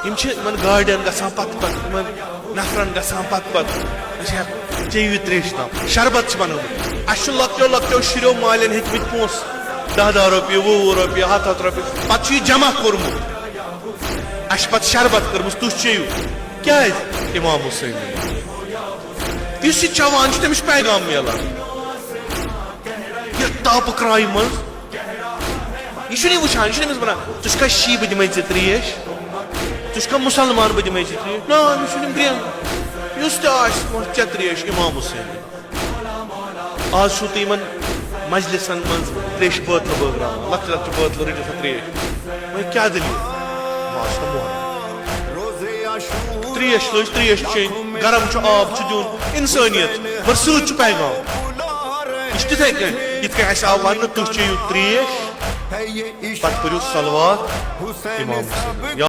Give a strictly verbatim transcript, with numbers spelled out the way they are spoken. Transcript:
یِم چھِ یِمن گاڑٮ۪ن گژھان پتہٕ پتہٕ، یِمن نفرن گژھان پتہٕ پتہٕ۔ اچھا، چیٚیِو یہِ ترٛیش تام، شربت چھِ بنٲومٕتۍ۔ اَسہِ چھُ لۄکٹیو لۄکٹیو شُرٮ۪و مالٮ۪ن ہیٚتمٕتۍ پونٛسہٕ، دَہ دَہ رۄپیہِ، وُہ وُہ رۄپیہِ، ہَتھ ہَتھ رۄپیہِ، پتہٕ چھُ یہِ جمع کوٚرمُت۔ اَسہِ چھِ پتہٕ شربت کٔرمٕژ، تُہۍ چیٚیِو۔ کیٛازِ؟ امام حسین۔ یُس یہِ چٮ۪وان چھُ، تٔمِس چھُ پیغام میلان۔ یَتھ تاپہٕ کرٛایہِ منٛز۔ یہِ چھُنہٕ یہِ وٕچھان، یہِ چھُنہٕ أمِس وَنان، "ژٕ چھُکھا شی، بہٕ دِمَے ژےٚ ترٛیش؟ ژٕ چھُکھا مُسلمان، بہٕ دِمَے ژےٚ ترٛیش؟" نہ، أمِس چھُنہٕ یِم گرٛٮ۪ن۔ یُس تہِ آسہِ، وۄنۍ چےٚ ترٛیش، امام حسین۔ آز چھُو تُہۍ یِمَن مجلسَن منٛز ترٛیشہِ بٲتلہٕ بٲگراوان، لۄکچہِ لۄکچہِ بٲتلہٕ، "رٔٹِو سا ترٛیش۔" وۄنۍ کیٛاہ دٔلیٖل؟ ماشاء اللہ، محرم۔ ترٛیش لٔج، ترٛیش چیٚنۍ، گرم چھُ، آب چھُ دیُن، اِنسٲنیت، مگر سۭتۍ چھُ پیغام۔ یہِ چھُ تِتھَے کٔنۍ، یِتھ کٔنۍ اَسہِ آو وَننہٕ، "تُہۍ چیٚیِو ترٛیش، پَتہٕ پٔرِو صلوات امام حسین۔"